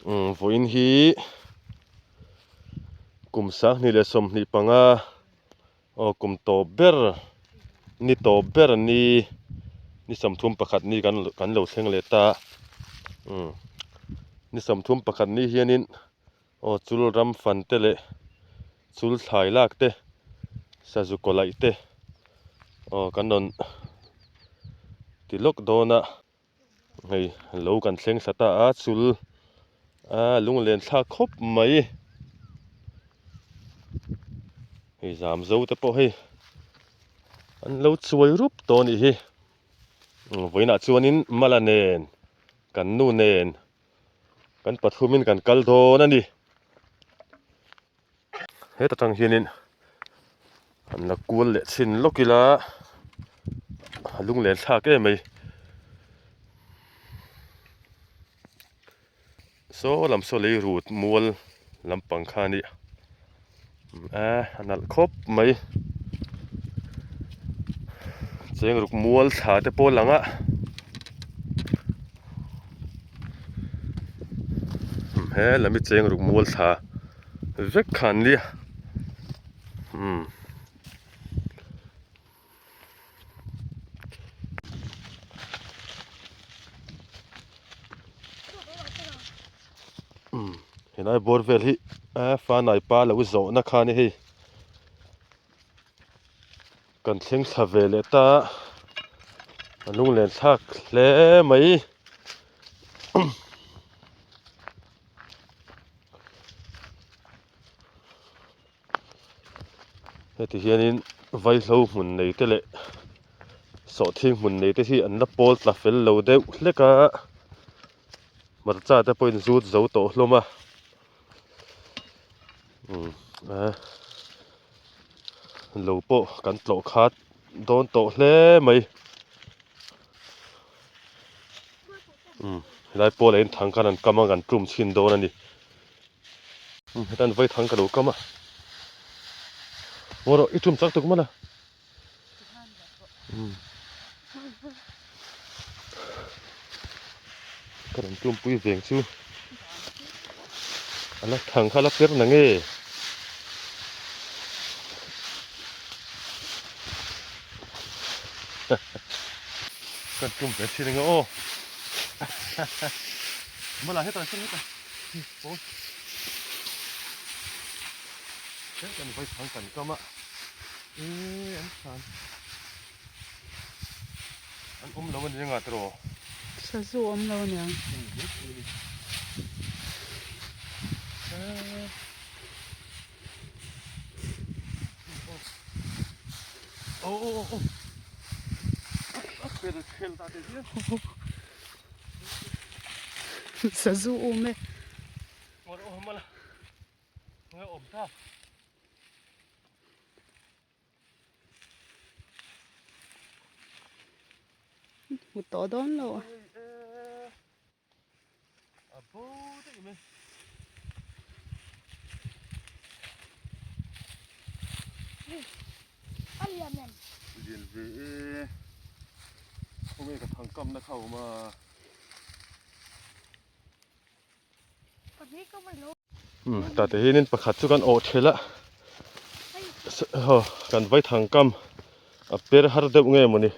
Umm vawiin hi kum 2025 aw kum tawp ber ni tawp ber ni ni 31 ni kan kan lo thleng leh ta umm ni 31 ni hianin aw chul ram fan te leh chul thlai lak te sazu kaw laih te aw kan rawn ti lawk dawn a. Hei lo kan thleng thla ta a chul a lunglen thlak khawp mai hei zam zo te pawh hei an lo chuai rup tawh a nih hi vawiinah chuanin mala nen kan nu nen kan pathumin kan kal dawn a ni. Heta tang hianin an la kual leh chhin lawk ila a lunglen thlak em mai saw lam saw lei rut mual lampang kha a nia a a nalh khawp mai cheng ruk mual thla te pawh a lang a. He lami cheng ruk mual thla vek kha an nia umm umm helai bawr vel hi a fanai pa lo zawhna kha a ni hei. Kan thleng thla ve leh ta a, a lunglen thlak hle mai. Heti hianin vaihlo hmun nei te leh sawhthing hmun nei te hi an la pawl tla fel lo deuh hlek a, hmarcha te pawhin zut zo tawh hlawm a. Lo pawh kan tlawh khat dawn tawh hle mai umm helai pawl ah hian thang khan an kam a kan tum chhin dawn a ni umm hetan vawi thang ka lo kam a ngaw rawh i tum chak tuk mawla umm ka rawn tumpui veng chu a la thang kha a la per na nge kan tum ve thin enge aw mala hetah sawn hetah aw kan vawi thang kan kam a e an thlan an awm lo a ni anga tiraw sazu awm lo a niang oh oh oh oh a per khel ta te hian sazu awm e Hmu tawh dawn lo a. Lian ve e. Khawnge ka thangkamna kha a awm a. Tah te hianin pakhat chu kan awh thelh a haw kan vai thang kam a per har deuh nge mawni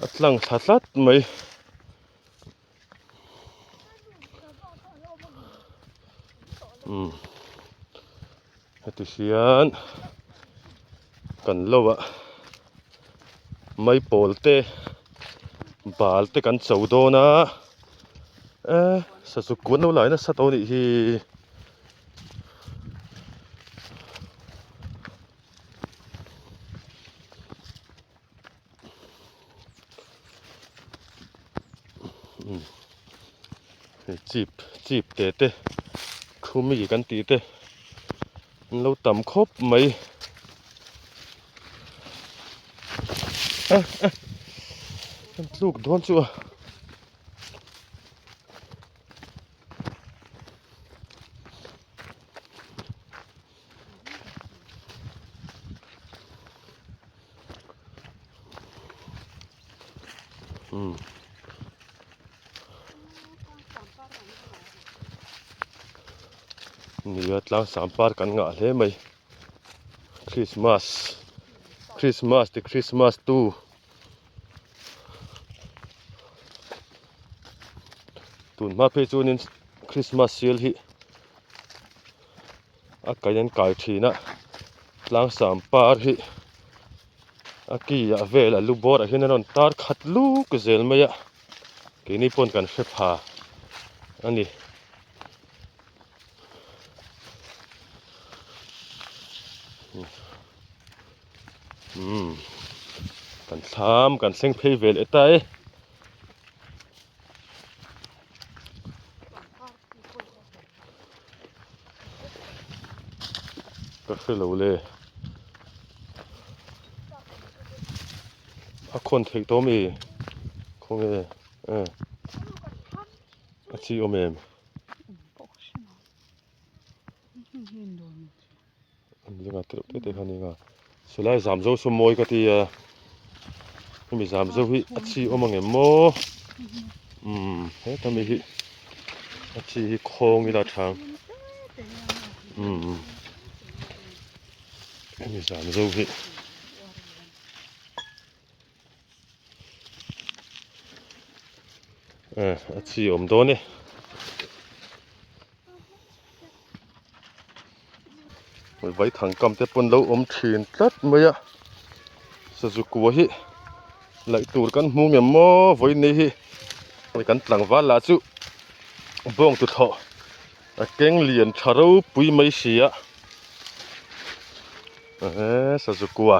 a tlang thla tlat mai umm heti hian kan lo ah maipawl te bal te kan cho dawn a eh sazuk kuan lo lai nasa tawh a nih hi. Hei chip chip te te thu mi kan tih te an lo tam khawp mai an tluk dawn chu a. Umm. Nia tlang sang par kan ngah hle mai Christmas Christmas ti Christmas tu tun hma phei chuanin Christmas sial hi a kaih an kai thin a tlang sang par hi a ki ah vel a lu bawr ah hian a rawn tar khat luk zel mai a keini pawn kan hre pha a ni. Umm kan thlam kan thleng phei ve leh ta e. Ka hre lo le. A khawn theih tawh ami? Khawnge eh a chi awm em? Ani anga tirh te te kha ani anga silai zam zo saw mawi ka ti a hemi zam zo hi a chi awm ang em maw umm heta mi hi a chi hi khawng ila thang umm hemi zam zo hi. Eh a chi awm dawn e. Vaithang kam te pawn lo awm thin tlat mai a sazu kua hi laih tur kan hmu ngem maw vawiin hi kan tlangval lah chu bawng tuthlawh a keng lian tha ropui mai si a ehe sazu kua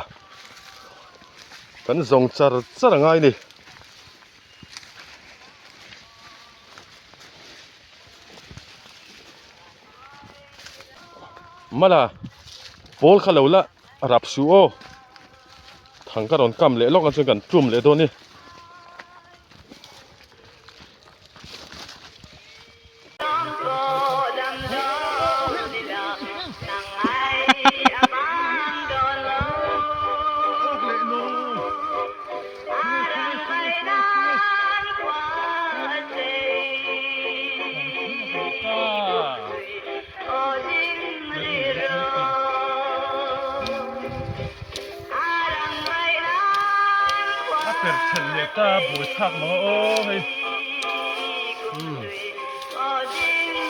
kan zawng char char a ngai a ni. Mala pawl kha lo la rap suh aw thang ka rawn kam leh lawk ang chuan kan tum leh dawn a ni. A per then leh ta buai thlak mang a aw hei umm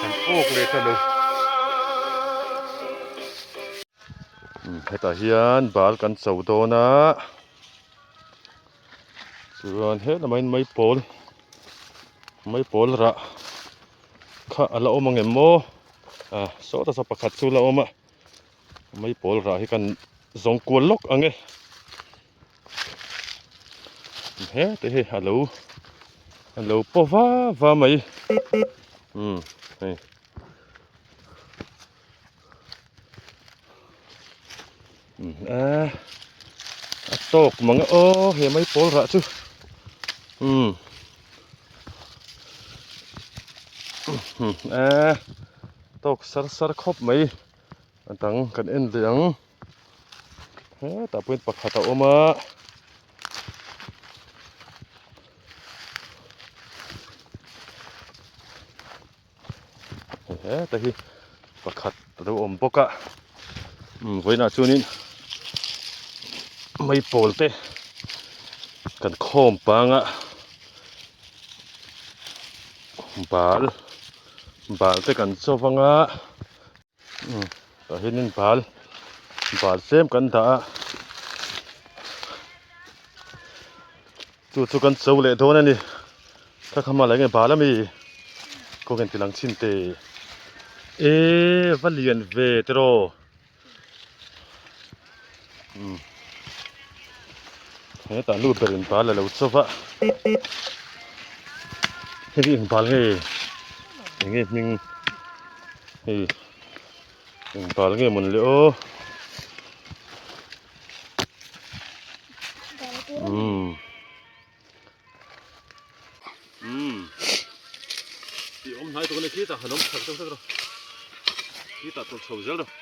kan awk leh ta lo umm hetah hian bal kan cho dawn a. Chuan he lamah hian maipawl maipawl rah kha a la awm ang em maw ah sawta saw pakhat chu la awm a maipawl rah hi kan zawng kual lawk ang e hete hi a lo a lo paw va va mai umm hei. A tawk mang a aw he mai pawl rah chu umm a tawk sar sar khawp mai a dang kan en leh ang hetah pawhin pakhat a awm a. Heta hi pakhat a lo awm bawk a umm vawiinah chuanin maipawl te kan khawm pang a bal bal te kan chaw vang a umm tah hianin bal bal tlem kan dah a chu chu kan cho leh dawn a ni. Ka kha hmala enge bal ami kawng in tilang chhin te e va lian ve tiraw umm hetah nu ber in bal alo chaw va hei hi eng bal nge enge hming hei eng bal nge mawn le aw umm. Umm tih awm hnai tawk a ni khi tah han awm chak deuh hlek rawh khi tah tawlh chho zel rawh.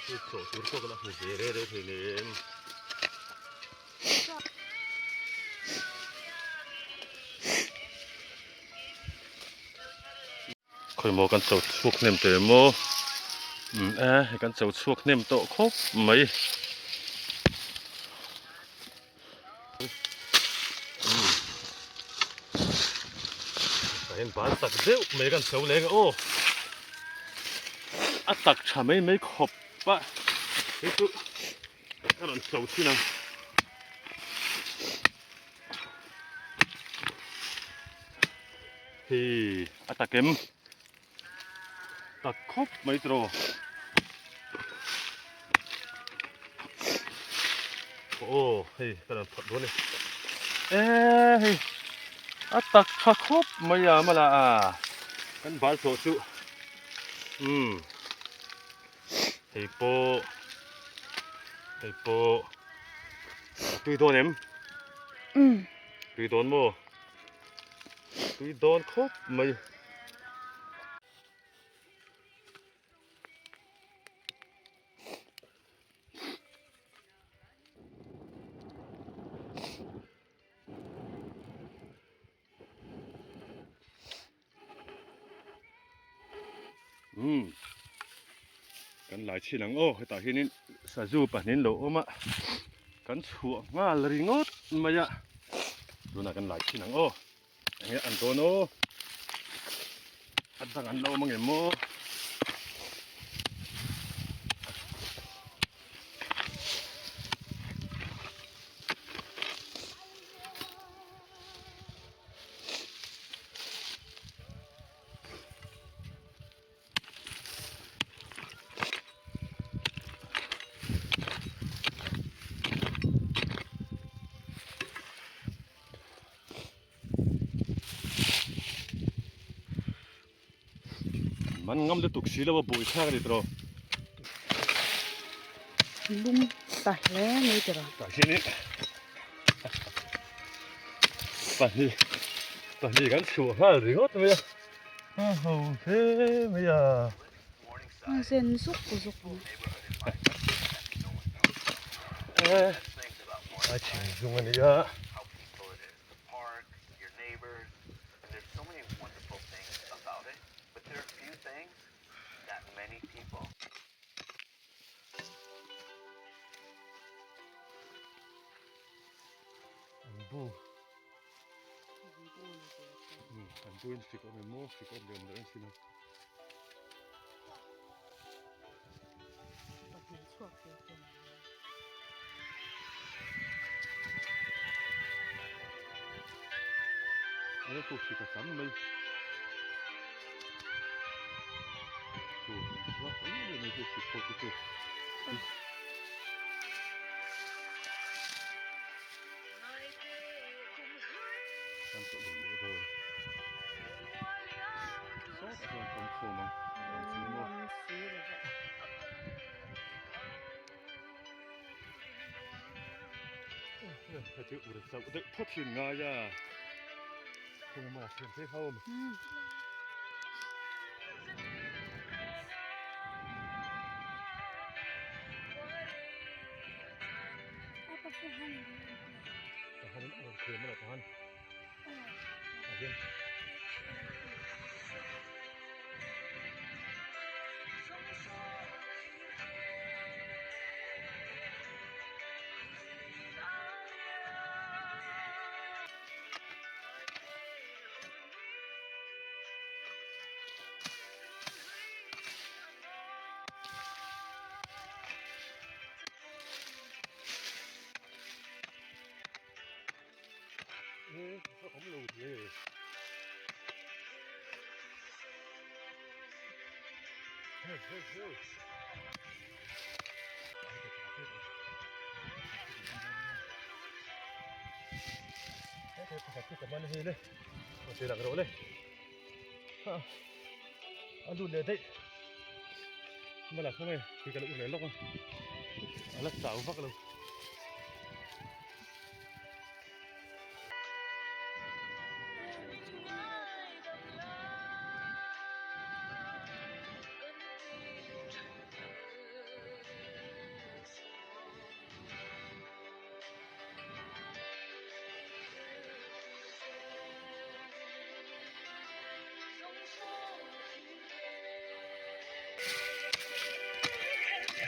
Chu chawh tur pawh ka la hmu ve reh reh thei nen. Khawimaw kan cho chhuak hnem teh maw? Umm e hei kan cho chhuak hnem tawh khawp mai. Umm tah hian ban tak deuh mai kan cho leng a aw. A tak tha mai mai khawp a hei chu ka rawn cho thin ang. Hei a takem tak khawp mai tiraw aw hei ka rawn phawrh dawn e e hei a tak tha khawp mai a mala a kan bal tawh chu umm hei pawh hei pawh a tui dawn em tui dawn maw. Tui dawn khawp mai. Umm kan lai chhin ang aw hetah hianin sazu pahnih an lo awm a kan chhuah nghal ringawt mai a tunah kan lai chhin ang aw enge an dawn aw a dang an lo awm angem maw. Man ngam lutuk si lo a buai thlak a ni tawh. Lum ta hle mai tawh. Tah hianin pahnih pahnih kan chhuah nghal ringawt mai a. A ho hle mai a. A zen zuk zuk mai. A thinlung a nia. An bu an bu in fik awm em maw fik awm leh awm loh en sin a. He puk hrik a tam mai. Puk an chhuak ta em em mai puk hrik pawh chu chu. Kan tawh lo leh dawn. Sawtah chuan pawm khawm ang. Ang chu maw. Hei chu ur chauh deuh phawt hi an ngai a khaw maw thiam phei ho tahan in a rawn thiam a tahan a hian. A lut leh daih mala khaw nge tui ka la ur leh lawk a a la chau vak lo.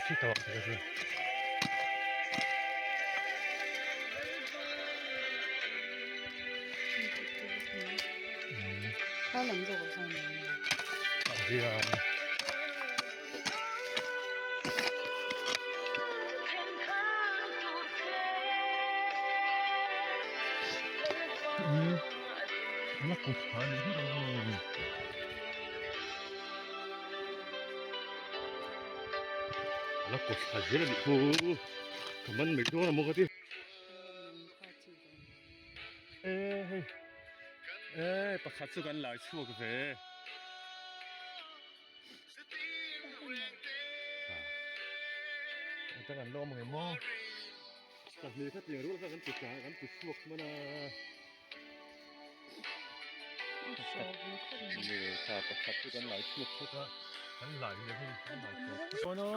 thi tawh ang tih ka hria. La kut tha zel a nih chu ka man mai dawn a maw ka ti e hei e pakhat chu kan lai chhuak ve a kan an lawm ang em maw pahnih kha tiang rual kha kan ti tla kan ti chhuak hman a. Thla pakhat chu kan lai chhuak phawt a, kan lai leh hei kan lai tawp dawn a.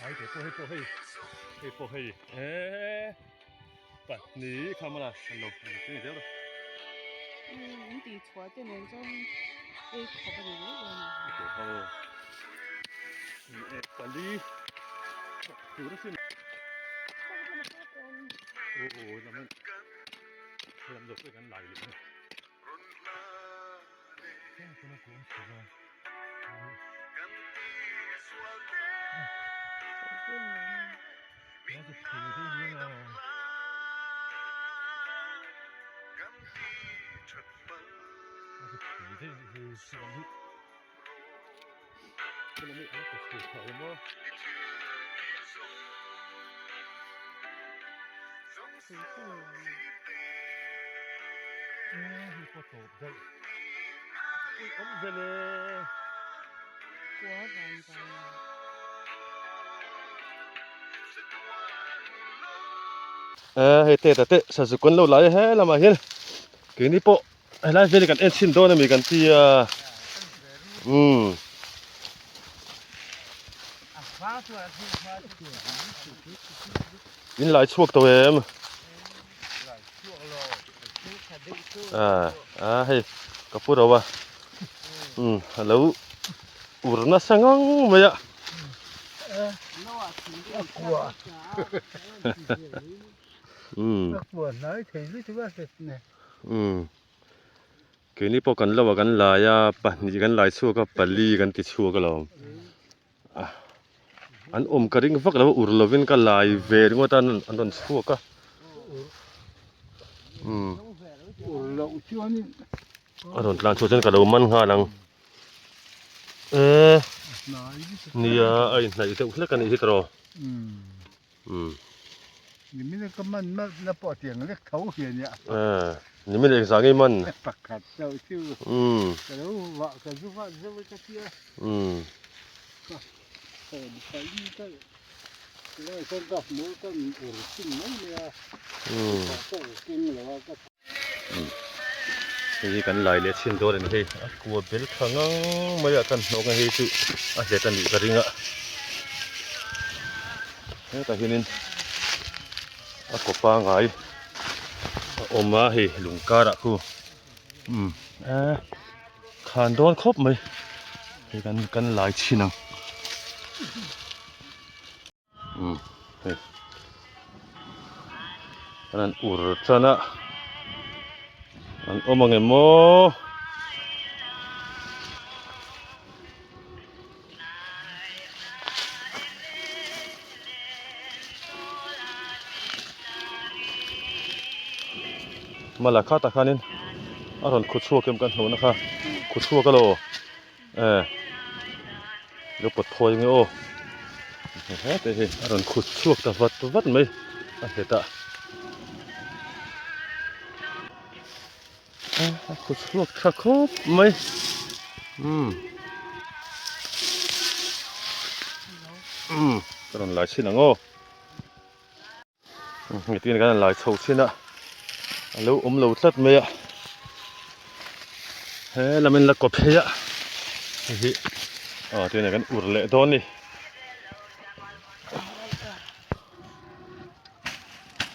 Ai te pawh hei pawh hei hei pawh hei eee pahnih kha mawla an lo an lo keng zel a. An tih chhuah te nen chuan ei khawp a ni mai dawn a. Teh ho ni e pali tur asin. Aw aw lam lam zawk te kan lai leh a. Hei te ta te sazu kan lo lai he lamah hian keini pawh helai vel hi kan en chhin dawn a mi kan ti a umm. In lai chhuak tawh em? A hei ka pu ro a umm a lo ur nasa ngang mai a. Umm keini pawh kan lo a kan lai a pahnih kan lai chhuak a pali kan ti chhuak alawm. An awm ka ring vak lo a ur lovin ka lai ve ringawt a an rawn chhuak a umm a rawn tlan chhuah chuan ka lo man nghal ang e nia a inhnaih deuh hlek a nih hi tawh umm. Nimina ka man na pawh tiang lek tho hi a nia. Aaa nimina engzah ngei man? Pakhat chauh chu. Umm. Ka lo vah ka zu vah zeuh e ka tia. Umm. Ka sawm pali ka lai chuan ka hmu ka ur chin mai mai a. Umm. Ka ur keng lo a ka. Umm. Hei hi kan lai leh chhin dawn a ni hei a kua bel tha ngang mai a kan hnawk a hei chu a hlet a nih ka ring a hetah hianin a kaw pangai a awm a hei lung karah khu umm eh khan dawn khawp mai hei kan kan lai chhin ang. Umm hei an han ur tan a an awm ang em aw mala khatah khanin a rawn khu chhuak em kan hmuhna kha khu chhuak alo. Eh lo pawt phawi nge aw he te hi a rawn khut chhuak ta vat vat mai a hlet a a khut chhuak tha khawp mai umm umm ka rawn lai chhin ang aw. Hetiang hian a lai chho thin a a lo awm lo tlat mai a he lamin la kawp phei a hei hi aw tihian kan ur leh dawn a ni.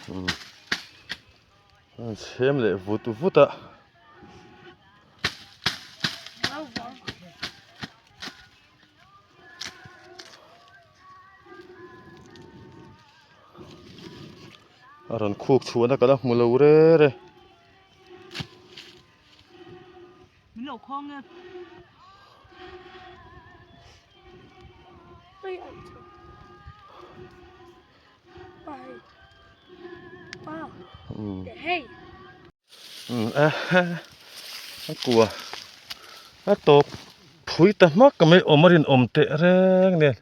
Umm an chhem leh vut vut a. A rawn khuk chhuahna ka la hmu lo rêr e. A kua a tawp phui ta hmak mai awm a rinawm teh reng nen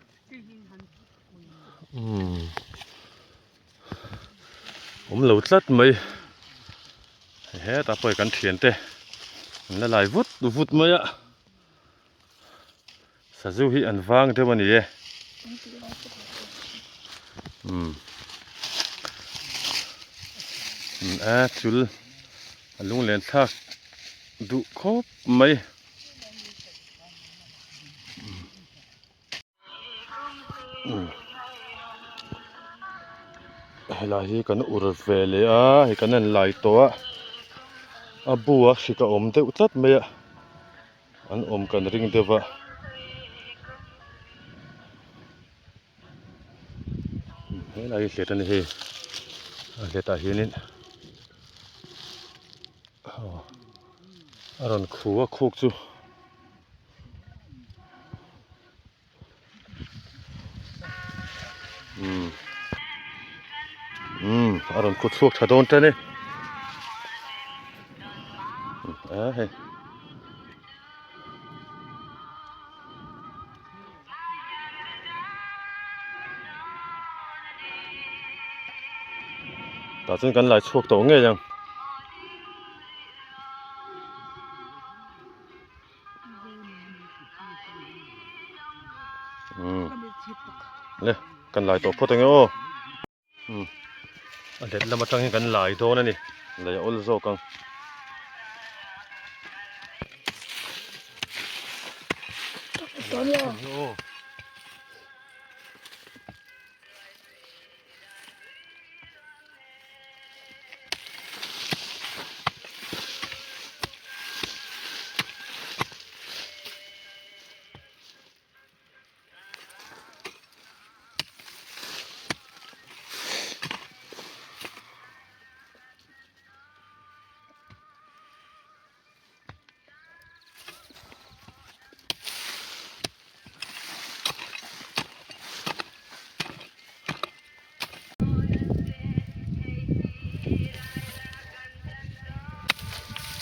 umm awm lo tlat mai hetah pawh hi kan thiante an la lai vut vut mai a. Sazu hi an vang deuh a ni e. Umm a chul a lunglen thlak duh khawp mai. Helai hi kan ur ve leh a hei kan han lai tawh a a bu a hrik a awm deuh tlat mai a. An awm kan ring deuh va. Helai hi hlet a ni hei. A hletah hianin aw a rawn khu a khuk chu. Umm umm a rawn kut chhuak tha dawn tan e a hei tah chuan kan lai chhuak tawh ngei ang. Le kan lai tawh phawt ang e aw umm a let lam atang hian kan lai dawn a ni lei a awl zawk ang.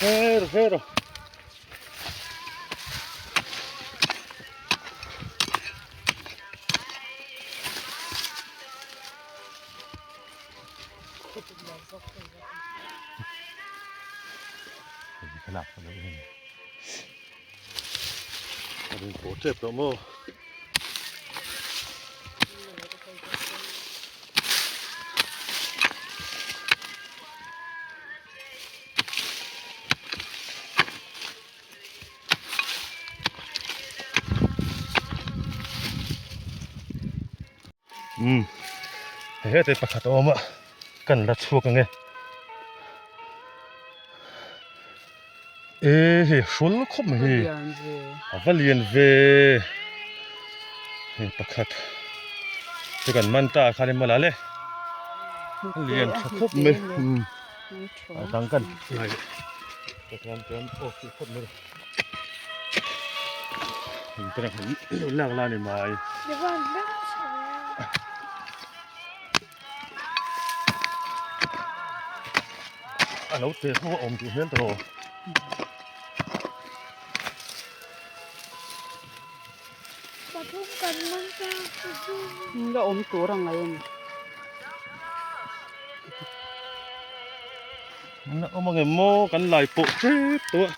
Hero hero. Tep tawh maw. Umm hete pakhat a awm a kan la chhuak ang e e hei hrul khawp mai hi a va lian ve hei pakhat chu kan man ta khan in mawla le a lian tha khawp mai umm a dang kan lai leh phawt mai. Lak la ni mai. A lo te ho a awm duh hmel tawh. La awm tur a ngai a ni. An awm ang em maw kan lai pawh tep tawh a.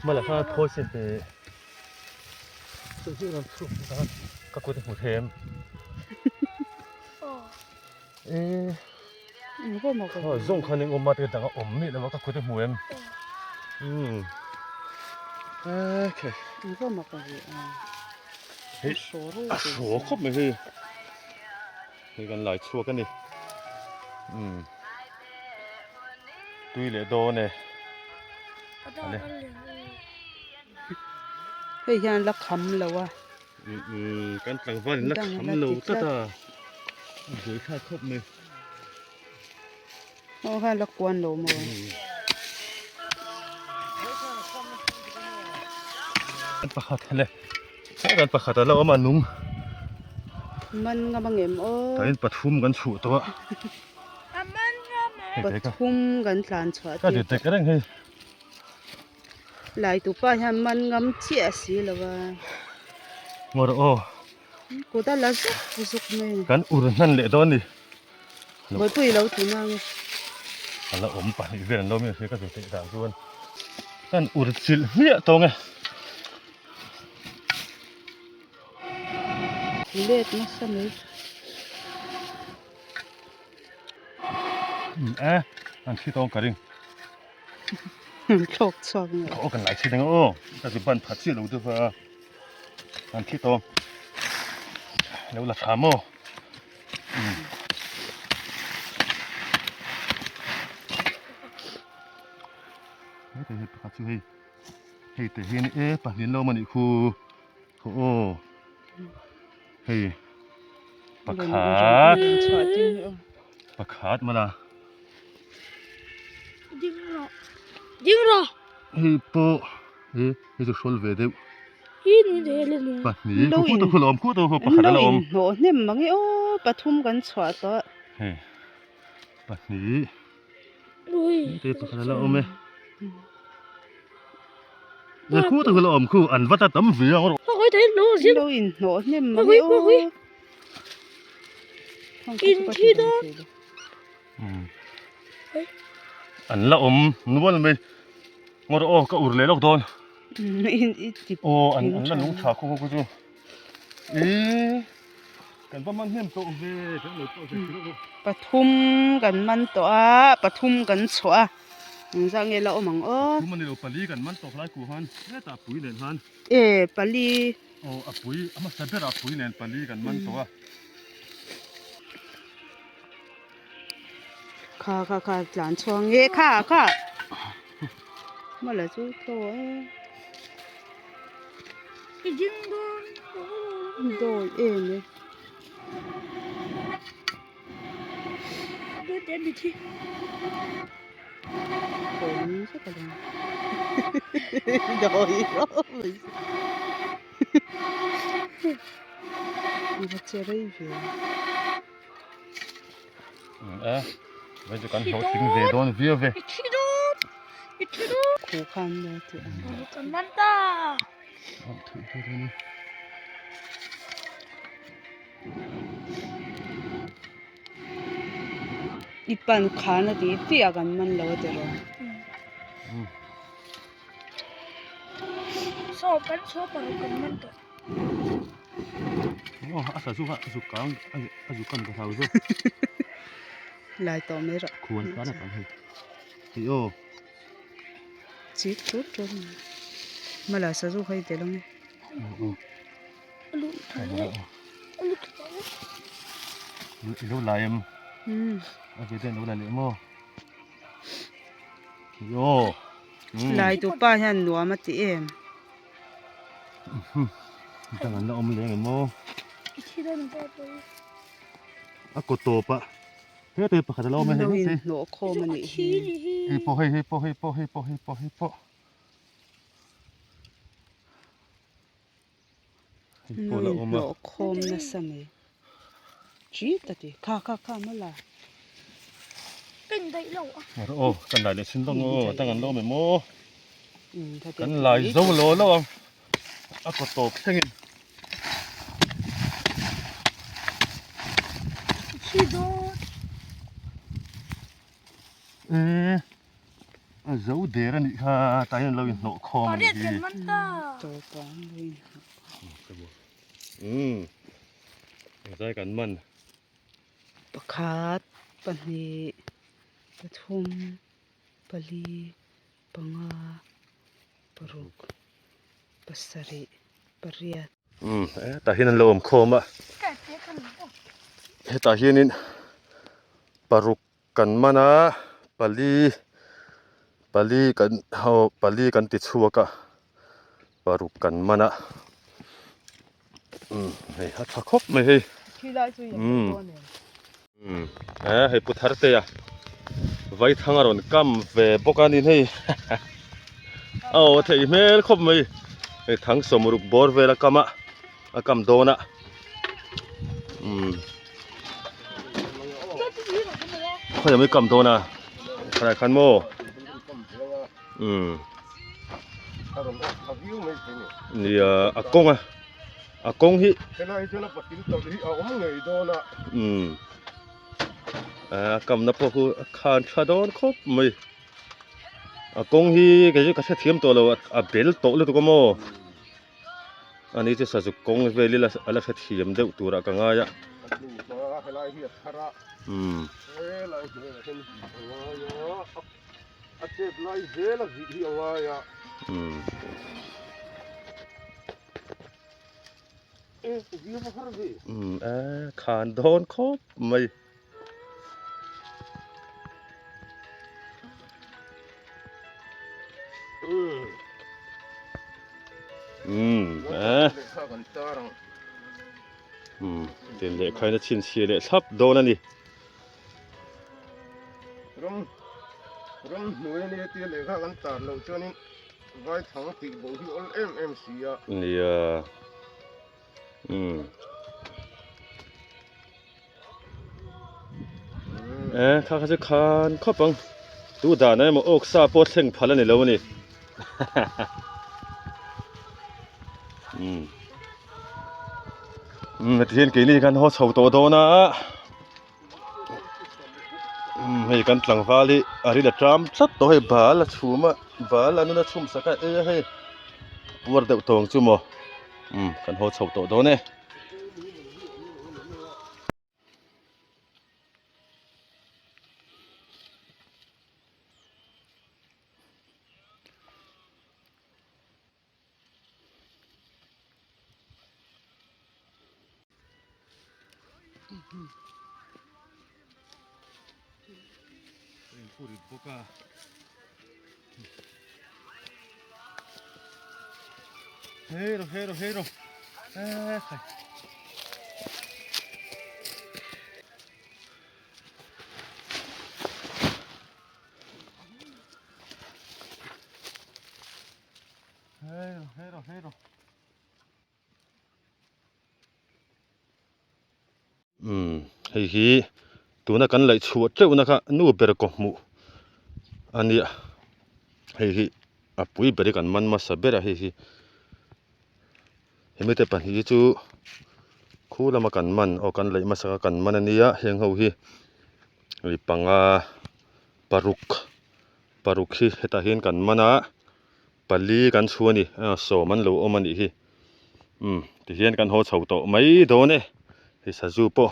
Hmala kha thawi sin te ka kut a hmu thei em? Kha zawng khan eng awm a te dang a awm miah lo a ka kut a hmu em umm okay hei a hraw khawp mai hei hei kan lai chhuak a ni umm tui leh dawn e ale hei hian la kham lo a umm kan tlangval in la kham lo tlat a a buai thlak khawp mai. Aw khan la kuan lo maw. Pakhat le kan pakhat a lo awm a nung. Man ngam ang em aw. Tain pathum kan chhuh tawh a. Pathum kan tlan chhuah tir. Ka ti tek reng hei. Lai tupa hian man ngam chiah si lo a. Ngawr aw. Kut a la zuk zuk mai. Kan ur hnan leh dawn ni. Bawihpui lo ti nang. A la awm pahnih vel an lo mi a hria ka zir theih dan chuan kan ur chilh hmiah tawng e. Let nasa mai. E an thi tawng ka ring. Thlawk chhuak nge. Aw kan lai chhi dang aw. Ka zu ban phat chiah lo deuh va. An thi tawng. Lo la tha maw. Hei te hi pakhat chu hei hei te hian e pahnih lo mani khu khaw aw hei pakhat pakhat mala ding rawh ding rawh hei pawh he hei chu hrawl ve deuh Pahnih Lo in lo in hnawh hnem mang e aw pathum kan chhuah tawh. Hei pahnih te pakhat a la awm e. Le khu te khu la awm khu an va ta tam ve ang rawh. Lo in hnawh hnem mang e aw. In thi dawn. An la awm nual mai. Ngawr aw ka ur leh lawk dawn. Aw an an la nung tha khaw khaw chu. Ih kan va man hnem tawh ve kan lo pawh ve thei lawk. Pathum kan man tawh a pathum kan chhuah a engzah nge la awm ang aw. Pathum a ni lo pali kan man tawh lai ku han hetah pui nen han. E pali. Aw a pui a hmasa berah pui nen pali kan man tawh a. Kha kha kha tlan chhuang nge kha kha mawla chu tlaw e dawi em e kawng zet a lang dawi rawh va che rei ve. A vai chu kan hlawhtling ve dawn viau ve. Khu khan maw tih ang. I pan khan a tih tih a kan man lo a ti rawh. Aw a sa chu a zu kang a zu kan ka hlau zawk. Lai tawh mai rawh. Khuan khan a tam hei. Hei aw. Chik tut tut mai. Mala sa zu khai tel ang e. I lo lai em? A ve te lo la leh maw? Hei aw. Lai tu pa hian nuam a ti em? Dang an la awm leng em aw. A kaw tawp a hete pakhat a lo awm a hei Lo in hnawh khawm a nih hi. Hei pawh hei hei pawh hei pawh hei pawh hei pawh hei pawh. Hei pawh la awm a. Lo in hnawh khawm nasa mai. Chi ta ti kha kha kha mawla. Aw kan lai leh chin vang aw dang an la awm em aw. Kan lai zo lo lo ang a kaw tawp thlengin. E a zo der a nih kha tlai hian lo inhnawh khawm a nih hi. Umm zai kan man. Pakhat pahnih. Pathum pali panga paruk pasarih pariat. Umm hetah hian an lo awm khawm a hetah hianin paruk kan man a pali pali kan ho pali kan ti chhuak a paruk kan man a umm hei a tha khawp mai hei umm. Umm eh hei pu Thartea Vaithang a rawn kam ve bawk a ni hei aw theih hmel khawp mai hei thang sawmruk bawr vel a kam a a kam dawn a umm khawi mai kam dawn a khalai khan maw umm nia a kawng a. A kawng hi. Helai hi chuan a patil tawlh hi a awm ngei dawn a. Umm. A kamna pawh khu a khan tha dawn khawp mai. A kawng hi kei chu ka hrethiam tawh lo a bel tawh lutuk a maw. Ani chu sazuk kawng vel ila a la hrethiam deuh turah ka ngai a. A hnu hma helai hi a thar a. Umm. Helai hnuaiah hian vih a ngai a. A chet lai zel a vih hi a ngai a. Umm. Umm a khan dawn khawp mai. Umm a umm tin lehkha in a chhinchhiah leh thlap dawn a ni. Ram ramhnuai ania tia lehkha kan tar loh chuanin Vaithang tih bo hi awl em em si a. Nia. Umm. Eh, kha kha chu khan khawp ang. Tu dan emaw awk sa pawh thleng phal a ni lo a ni. Umm. Umm, heti hian keini khan haw chho tawh dawn a. Umm hei kan tlangval hi a ril a tram tlat tawh hei bal a chhum a bal a nuna chhum sak a ei a hei puar deuh tawng chu maw umm kan haw chho tawh dawn e. Hero hero hero eh khai Hero hero hero Umm hei hi tuna kan laih chhuah teuhna kha nu ber kaw hmuh a nia hei hi a pui ber hi kan man hmasa ber a hei hi hemi te pahnih hi chu khu lama kan man aw kan laih hmasa kha kan man a nia heng ho hi hei panga paruk paruk hi hetah hian kan man a. Pali kan chhu a ni, sawm an lo awm a nih hi. Umm tihian kan haw chho tawh mai dawn e. Hei sazu pawh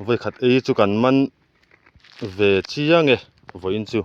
vawikhat ei chu kan man ve chiang e vawiin chu.